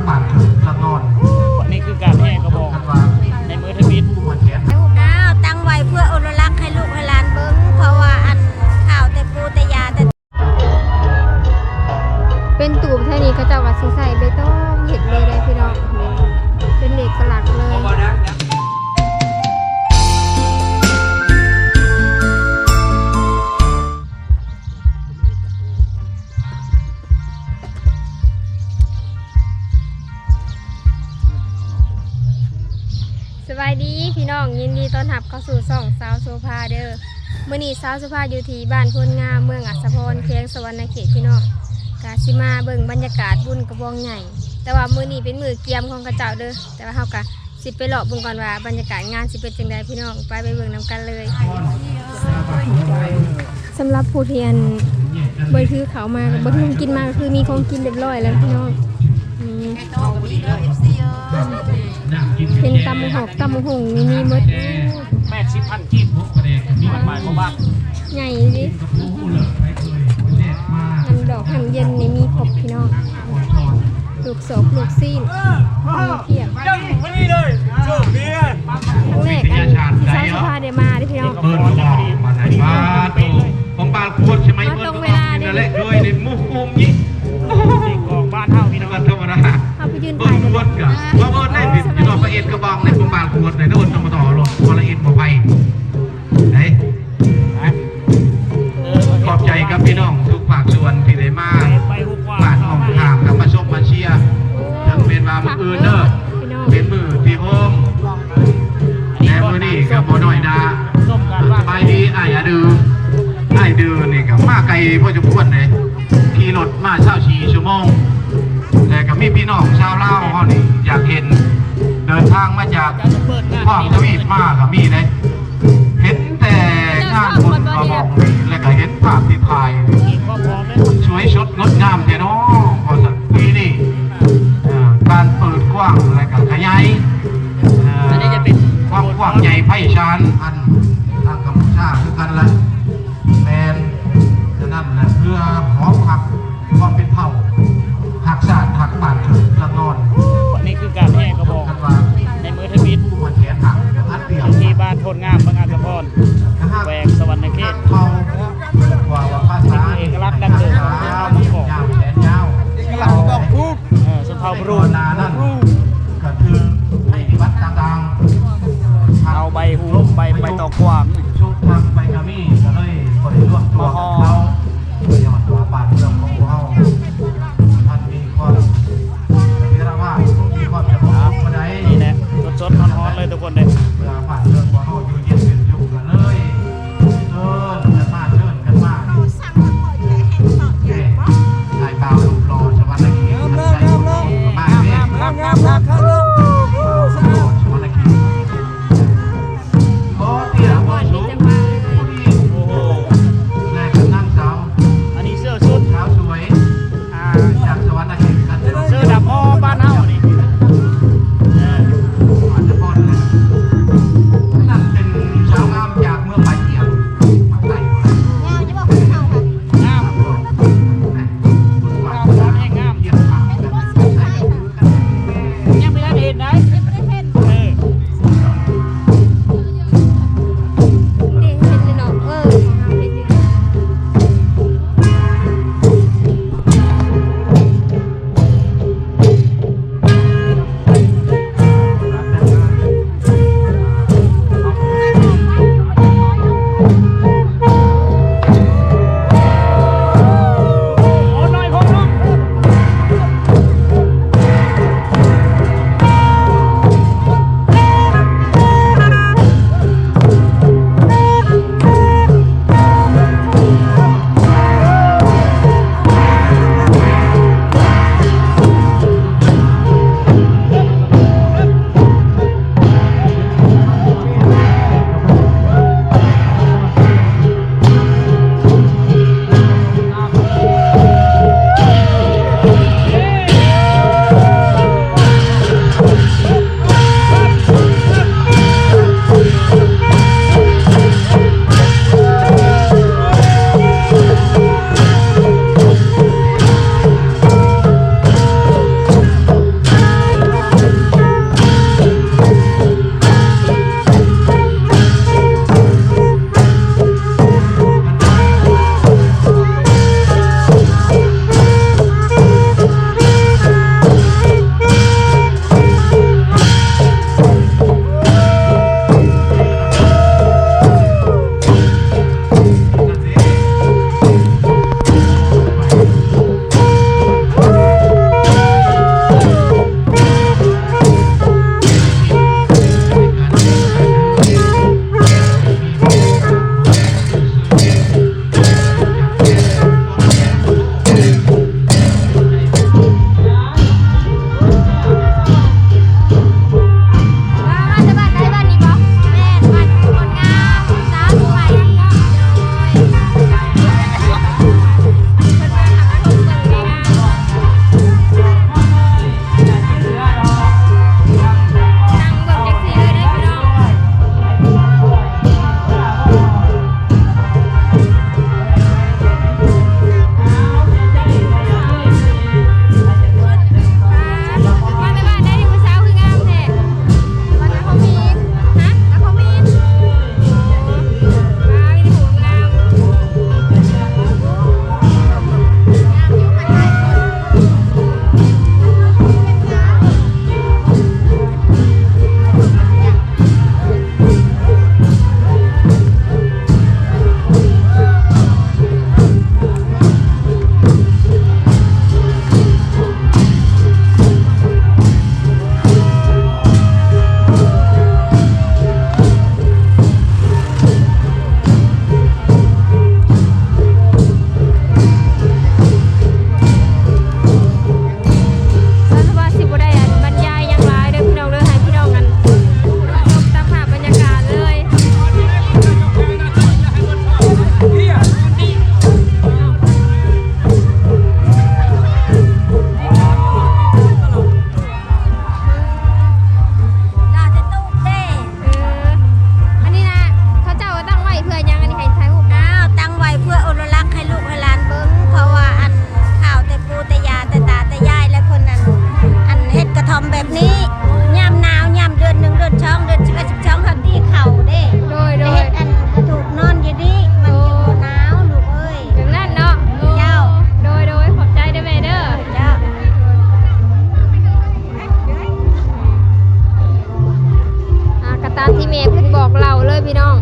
ຜ່ານເຖິງລະນອນ ນີ້ຄືການແຫ່ກະບອງໃນມື້ທຳອິດ. ອ້າວ ຕັ້ງໄວ້ເພື່ອອົນລະລັກໃຫ້ລູກໃຫ້ຫຼານເບິ່ງ ເພາະວ່າອັນຂ່າວແຕ່ປູ່ແຕ່ຢາແຕ່ ເປັນຕູບແຖວນີ້ເຂົາເຈົ້າກໍຊິໃຊ້ເບຕົງເຮັດເລີຍເດ້ພີ່ນ້ອງ ເປັນເອກະລັກເລີຍ. ສະບາຍດີພີ່ນ້ອງ ຍິນດີຕ້ອນຮັບເຂົ້າສູ່ຊ່ອງສາວໂສພາເດີ. ມື້ນີ້ສາວໂສພາຢູ່ທີ່ບ້ານໂພນງາມ ເມືອງອັດສະພອນ ແຂວງສະຫວັນນະເຂດພີ່ນ້ອງ ກະຊິມາເບິ່ງບັນຍາກາດບຸນກະບອງໃຫຍ່ ແຕ່ວ່າມື້ນີ້ເປັນມື້ກຽມຂອງເຂົາເຈົ້າເດີ ແຕ່ວ່າເຮົາກະ ຊິໄປເລາະເບິ່ງກ່ອນວ່າບັນຍາກາດງານຊິເປັນຈັ່ງໃດພີ່ນ້ອງ ໄປ ໄປເບິ່ງນຳກັນເລີຍ. ສຳລັບຜູ້ທີ່ອັນບໍ່ໄດ້ຖືເຂົ້າມາ ບໍ່ໄດ້ຖືຂອງກິນມາ ກໍຄືມີຂອງກິນຮຽບຮ້ອຍແລ້ວພີ່ນ້ອງ. ເຫັນຕຳບັກຫອກ ຕຳບັກຫຸ່ງນີ້ມີໝົດ. ແປດສິບພັນກີບ ໝາຍຄວາມວ່າ ໃຫຍ່ອີ່ຫຼີ ນ້ຳດອກ ນ້ຳເຢັນນີ້ມີຄົບພີ່ນ້ອງ ລູກສອບ ລູກຊີ້ນ ມີພຽບ. ຄັ້ງແລກອັນທີ່ສາວໂສພາໄດ້ມາເດ້ພີ່ນ້ອງ ເປີດກະບອງປານໃດ ປາດໂທ້ ຂອງບ້ານຂວດໃຊ່ໄໝ ມາຕົງເວລາເດ້ ເປີດກະບອງນີ້ແຫຼະ ດ້ວຍນີ້ໝູກກຸມນີ້ ກອງບ້ານເຮົາພີ່ນ້ອງ ບໍ່ທຳມະດາ ເຮົາໄປຢືນຖ່າຍ ເບິ່ງຂວດກະວ່າເບິ່ງໄດ້ພີ່ນ້ອງ ໄປເອັດກະບອງໃນຂອງບ້ານຂວດໃນ ໂດນນຳມາຕໍ່ລົດ ບໍ່ລະເອັດບໍ່ໄປ ໄດ້ ຂອບໃຈກັບພີ່ນ້ອງທຸກພາກສ່ວນທີ່ໄດ້ມາບ້ານອ້ອມຂ້າງ ກັບມາຊົມມາເຊຍ ເຖິງແມ່ນວ່າມື້ອື່ນເດີ ເປັນມື້ທີ່ໂຮມ ແຕ່ມື້ນີ້ກໍບໍ່ນ້ອຍໜ້າ. ສະບາຍດີອ້າຍອາດື ອ້າຍດືນີ້ກໍມາໄກພໍສົມຄວນເດ້ ຂີ່ລົດມາຊາວສີ່ຊົ່ວໂມງ ແຕ່ກໍມີພີ່ນ້ອງຊາວລາວເຮົານີ້ຢາກເຫັນ ເດີນທາງມາຈາກຂວ້າງທະວີບມາກໍມີເດ້. ເຫັນແຕ່ງານບຸນກະບອງນີ້ ແລ້ວກໍເຫັນພາບທີ່ຖ່າຍ ສວຍສົດງົດງາມແທ້ເນາະ ວ່າຊັ້ນ. ປີນີ້ ເອີ ການເປີດກວ້າງ ແລ້ວກໍຂະຫຍາຍ ເອີ ຄວາມກວ້າງໃຫຍ່ໄພສານ ອັນທາງກຳປູຊາຄືກັນລະ ແມ່ນ ສະນັ້ນແຫຼະ ເພື່ອຂອງຮັກ ຄວາມເປັນເຜົ່າ ຮັກຊາດ ຮັກບ້ານເກີດເມືອງນອນ. ນີ້ຄືການແຫ່ກະບອງໃນມື້ທຳອິດ ທີ່ບ້ານໂພນງາມ ເມືອງອັດສະພອນ ແຂວງສະຫວັນນະເຂດ ເປັນເອກະລັກດັ້ງເດີມຂອງຊົນເຜົ່າ ເອີ ຊົນເຜົ່າບຣູ ເອົາໃບຫູ ໃບ ໃບຕອງກວາງ ມາຫໍ່ ເພາະວ່າບ້ານເມືອງຂອງພວກເຮົາ ມັນມີຄວາມເສລີພາບ ມີຄວາມສະຫງົບສຸກບໍ່ໄດ້ ນີ້ແຫຼະ ສົດໆຮ້ອນໆເລີຍທຸກຄົນເດ້ ເພື່ອບ້ານເມືອງຂອງເຮົາຢູ່ເຢັນເປັນສຸກ ກໍເລີຍເຊີນກັນມາ ເຊີນກັນມາ ເອີ ອ້າຍບ່າວຮູບຫຼໍ່ສະຫວັນນະເຂດ ມາເດ້ ພີ່ນ້ອງ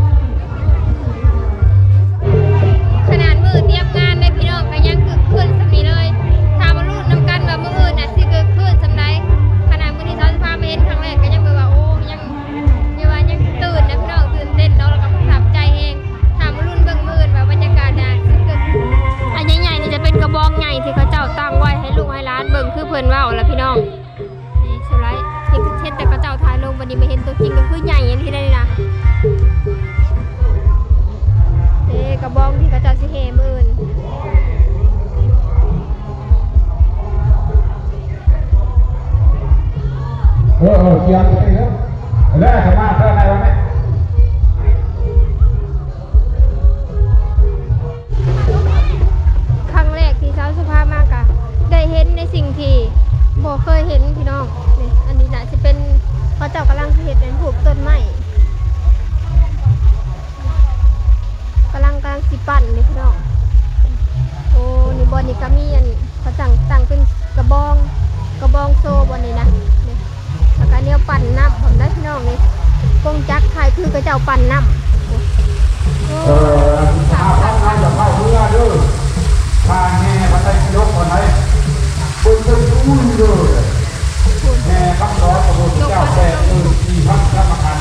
ຂະໜາດມື້ຕຽມງານເດ້ພີ່ນ້ອງ ກໍຍັງຄຶກຄື້ນສ່ຳນີ້ເລີຍ. ຖ້າມາລຸ້ນນຳກັນວ່າມື້ອື່ນນະຊິຄຶກຄື້ນສ່ຳໃດ. ຂະໜາດມື້ທີ່ສາວສຸພາມາເຫັນຄັ້ງແລກ ກໍຍັງແບບວ່າ ໂອ້ ຍັງ ຢ່າວ່າຍັງຕື່ນນະພີ່ນ້ອງ ຕື່ນເຕັ້ນເນາະ ແລ້ວກໍປະທັບໃຈແຮງ. ຖ້າມາລຸ້ນເບິ່ງມື້ອື່ນວ່າບັນຍາກາດນະຊິເກີດ ອັນໃຫຍ່ໆນີ້ຈະເປັນກະບອງໃຫຍ່ທີ່ເຂົາເຈົ້າຕັ້ງໄວ້ໃຫ້ລູກໃຫ້ຫຼານເບິ່ງ ຄືເພິ່ນເວົ້າລະພີ່ນ້ອງ. ນີ້ສະໄລ ເຫັນ ເຫັນແຕ່ເຂົາເຈົ້າຖ່າຍລົງ ບັດນີ້ມາເຫັນຕົວຈິງກໍຄືໃຫຍ່ອີ່ຫຼີເດ້ນີ້ນະ. ເອີ ກະບອງທີ່ເຂົາເຈົ້າຊິແຫ່ມື້ອື່ນ. ເອີ ເອີ ກຽມໄປເດີ ແລ້ວຈະມາເທື່ອໃດວະນີ້. ຄັ້ງແລກທີ່ສາວສຸພາມາກະໄດ້ເຫັນໃນສິ່ງທີ່ບໍ່ເຄີຍເຫັນພີ່ນ້ອງ. ນີ້ ອັນນີ້ໜ້າຊິເປັນ ເຂົາເຈົ້າກຳລັງຊິເຮັດອັນປູກຕົ້ນໄມ້ ກຳລັງ ກຳລັງຊິປັ້ນເດ້ພີ່ນ້ອງ. ໂອ້ ນີ້ບ່ອນນີ້ກໍມີອັນ ເຂົາຕັ້ງ ຕັ້ງເປັນກະບອງ ກະບອງໂຊບ່ອນນີ້ນະ. ນີ້ ແລ້ວກໍແນວປັ່ນນ້ຳພ້ອມໄດ໋ພີ່ນ້ອງ. ນີ້ກົງຈັກຄ້າຍຄືເຂົາເຈົ້າປັ່ນນ້ຳ. ໂອ້ ເອີ ອັນສາມພັນ ສາມພັນ ເຂົ້າເຮືອເດີ ຄ່າແຫ່ພະໄຕປິດົກບ່ອນໃດ ເບິ່ງເປັນຕື້ນເດີ. ແຫ່ຄຳສອນພະພຸດທະເຈົ້າ ແປດໝື່ນສີ່ພັນກຳມະຄັນ.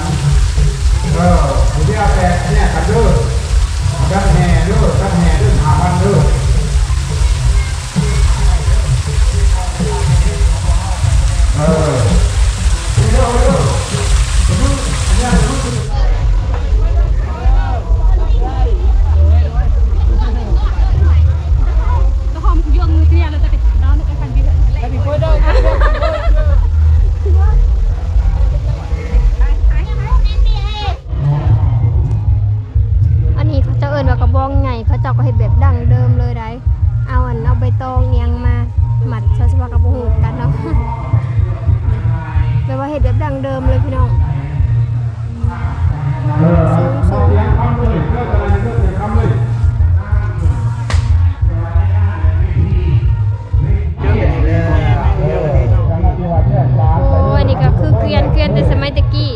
ເອີ ຜູ້ທີ່ເອົາແປດແຍກກັນເດີ ກັນແຫ່ເດີ ກັນແຫ່ເດີ ຫ້າພັນເດີ. ເອີ ອັນນີ້ເຂົາເຈົ້າເອີ້ນວ່າກະບອງໃຫຍ່ ເຂົາເຈົ້າກໍເຮັດແບບດັ້ງເດີມເລີຍໄດ໋. ເອົາອັນ ເອົາໃບຕອງອີ່ຫຍັງມາມັດ ສາວສຸພາກໍບໍ່ຮູ້ຄືກັນເນາະ. ແບບວ່າເຮັດແບບດັ້ງເດີມເລີຍພີ່ນ້ອງ. ໂອ້ຍ ນີ້ກໍຄືເກວີຍນ ເກວີຍນແຕ່ສະໄໝແຕ່ກີ້.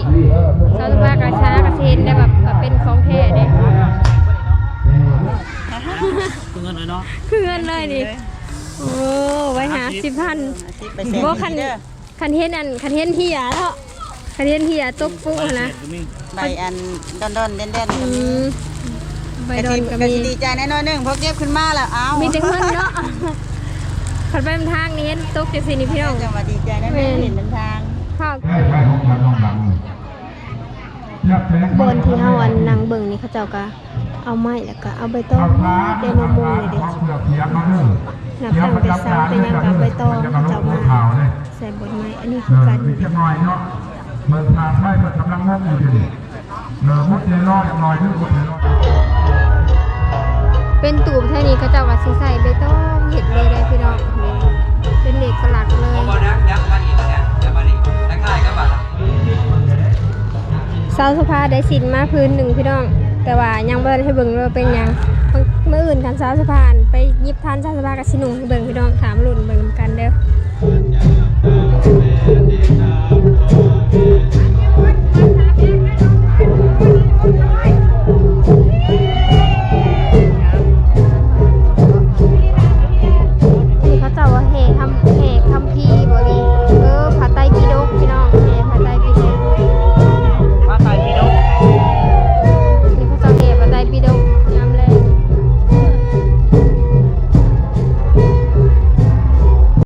ສາວສຸພາກັບຊາລາກໍຊິເຫັນໄດ້ແບບວ່າເປັນຂອງແທ້ເດ້. ຄືເງິນເລີຍເນາະ ຄືເງິນເລີຍນີ້. ໂອ້ ໄວ້ຫ້າສິບພັນ ຫ້າສິບ ບໍ່ ຄັນ ຄັນເຫັນອັນ ຄັນເຫັນເຫຍເນາະ ຄັນເຫັນເຫຍຕົກປຸຫັ້ນນະ. ໃບອັນດອນໆ ແດນໆ ກໍມີ. ອືມ ໃບດອນກໍມີ ກໍຊິດີໃຈແດ່ໜ້ອຍໜຶ່ງ ພໍເກັບຂຶ້ນມາແລ້ວ ເອົ້າ ມີແຕ່ເງິນເນາະ. ຄັນໄປນຳທາງນີ້ເຫັນຕົກຈັ່ງຊີ້ນີ້ພີ່ນ້ອງ ຈັ່ງວ່າດີໃຈນະ. ແມ່ນ ເຫັນນຳທາງ. ບ່ອນທີ່ເຮົາອັນນັ່ງເບິ່ງນີ້ ເຂົາເຈົ້າກໍ ເອົາໄມ້ ແລ້ວກໍເອົາໃບຕອງ ແຕ່ມະມ່ວງນີ້ເດ້ ນັບຕັ້ງແຕ່ເຊົ້າແຕ່ຫຍັງກໍເອົາໃບຕອງເຂົາເຈົ້າມາໃສ່ບ່ອນໄມ້. ອັນນີ້ຄືກັນ ເອີ ອີກຈັກໜ້ອຍເນາະ ເບິ່ງທ່າໄຟເພິ່ນກຳລັງມົກຢູ່ເດ. ເອີ ມຸດເດລອຍໜ້ອຍ ມຸດເດລອຍ. ເປັນຕູບແຖວນີ້ເຂົາເຈົ້າກໍຊິໃຊ້ໃບຕອງເຮັດເລີຍເດ້ພີ່ນ້ອງ ເປັນເອກະລັກເລີຍ. ສາວສຸພາໄດ້ສິ້ນມາຜືນໜຶ່ງພີ່ນ້ອງ ແຕ່ວ່າຍັງບໍ່ທັນໃຫ້ເບິ່ງເລີຍວ່າເປັນຫຍັງ. ມື້ອື່ນຄັນສາວສຸພາໄປຫຍິບທັນ ສາວສຸພາກໍຊິນຸ່ງໃຫ້ເບິ່ງພີ່ນ້ອງ ຖ້າມາລຸ້ນເບິ່ງນຳກັນເດີ.